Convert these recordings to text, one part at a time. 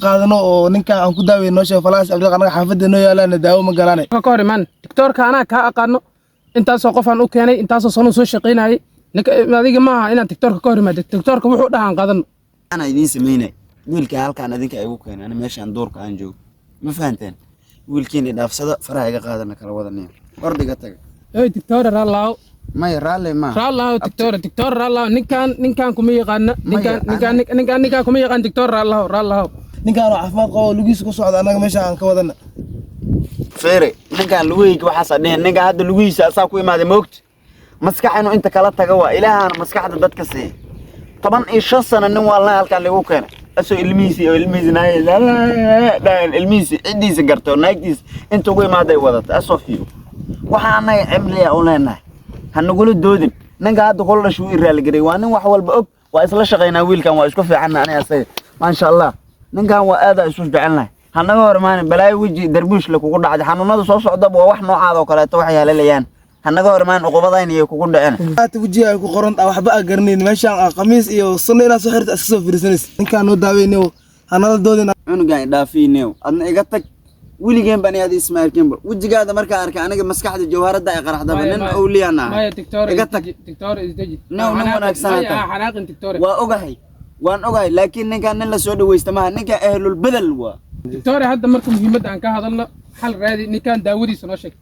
Qaadano oo ninkan aan ku daaweyn noo sheeg falaas Abdiq. Anaga xaafadda noo yaalaan daawo ma galaane. Ka hor imaan doctorka, anaa kaa aqaano. Intaasoo qofaan u keenay, intaasoo sano soo shaqaynayay. Ninka adiga maaha inaad doctorka ka hor imaado. Doctorka wuxuu dhahaan qaadano. Anaa idiin samaynay wiilka halkaan adinka igu keenay, ani meeshaan duurka aan joogo, ma fahanteen? Wiilkiina dhaafsada, faraha iga qaadana, kala wadaniyo ordiga taga. Ey doctor, raalaaw. Maya, raalle maaha. Raalaaw doctor, doctor, raalaaw. Ninkan kuma yaqaana ninkan. Maya, Ninkan kuma yaqaan doctor. Raalaaw, raalaaw. Ninkaan oo caafimaad qabo oo lugihiisa ku socda, annaga meesha aan ka wadana. Feere, ninkaan lugahayga waxaasaa dhihin. Ninkaan hadda lugihiisa asaa ku imaaday, moogta? Maskax inuu inta kala taga waa Ilaahaana maskaxda dadka siiya. 15 sano nin waalna halkaan lagu keenay, asoo ilmihiisi oo ilmihiisi dhahan, ilmihiisi ciddiisa garto, naagtiisa inta ugu imaaday wadata, asoo fiyo. Waxaa annaga cimriya u leenahay, ha nagula doodin. Ninka hadda kula dhashay wuu i raaligelay, waa nin wax walba og. Waa isla shaqaynaa wiilkan, waa isku fiicanna aniga asaga, maasha Allah. Ninkan waa aadaa isu jecelnahay. Hanaga hor imaanin balaayo weji darbuush le kugu dhacday. Xanuunada soo socdaba waa wax noocaada oo kaleeto, waxay haleelayaan. Hanaga hor imaanin, uqubadayna iyo kugu dhicin. Aata wejiga ay ku qoran ah, waxba aan garanayn. Meeshaan ah qamiis iyo sunno inaad soo xirta iska soo fiirsanaysa. Ninkaan noo daaweynayo, hanala doodin. Cunugan idhaafiinew, adna iga tag. Weligeen baan aad isma arkinba. Wejigaada markaa arkay aniga maskaxda jawharadda ay qaraxdaba. Nin owliyaan ahay. Maya doctor. Iga tag. Doctor, isdeji. No, nin wanaagsan Maya, tahay. ha xanaaqin doctor. Waa ogahay, waan ogahay, laakiin ninkaan nin la soo dhawaysta maaha. Ninkan ahlul bedel waa. Doctor, hadda marka muhiimadda aan ka hadalno, xal raadi. Ninkan daawadiisa noo sheeg.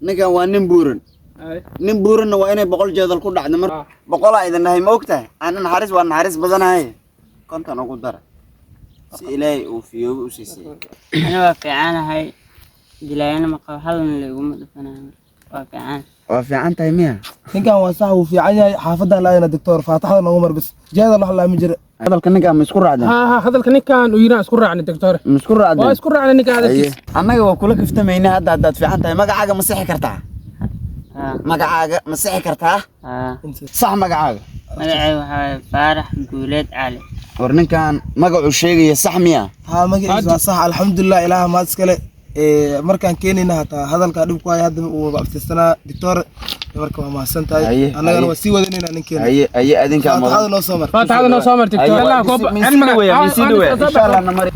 Ninkan waa nin buuran. Ay. Nin buuranna waa inay 100 jeedal ku dhacdo mar. Ah. 100-aa idin dhahay, ma og tahay? Ana naxariis, waa naxariis badanahay. 50 ugu dara si Ilaahay uu fiyoobo u siisay. Ani waa fiicanahay, dilaayana ma qabo, halna layguma dhufanayo, waa fiican. Waa fiican tahay miya? Ninkan waa sax, wuu fiican yahay. Xaafadaan laadana doctor, faataxda noogu mar bis. Jeeda wax laa ma jira. Hadalka ninkaan ma isku raacdeen? Ha, hadalka ninkan uu yidhi aan isku raacnay doctor. Ma isku raacdeen? Waa isku raacnay ninkan hadalkiisa. Annaga waa kula kaftamayna. Hadda haddaad fiican tahay, magacaaga ma sixi kartaa? Haa. Magacaaga ma sixi kartaa? Haa. Sax magacaaga. Magacay waxaa waaye Faarax Guuleed Cali. War ninkan magacuu sheegaya sax miya? Haa, magaciisa waa sax, alxamdulilah, Ilaaha mahad iskale. Ee, markaan keenayna hataa hadalkaa dhib ku haya, hadda uu abtirsanaa doctor. Marka waa mahadsan tahay. Haye, annagana haye. waa sii wadanayna ninkeena. Haye, haye, adinkaa Faataxada mudan. noo soo mar. Faataxada noo soo mar doctor. Allah koob. Insha Allah na mari.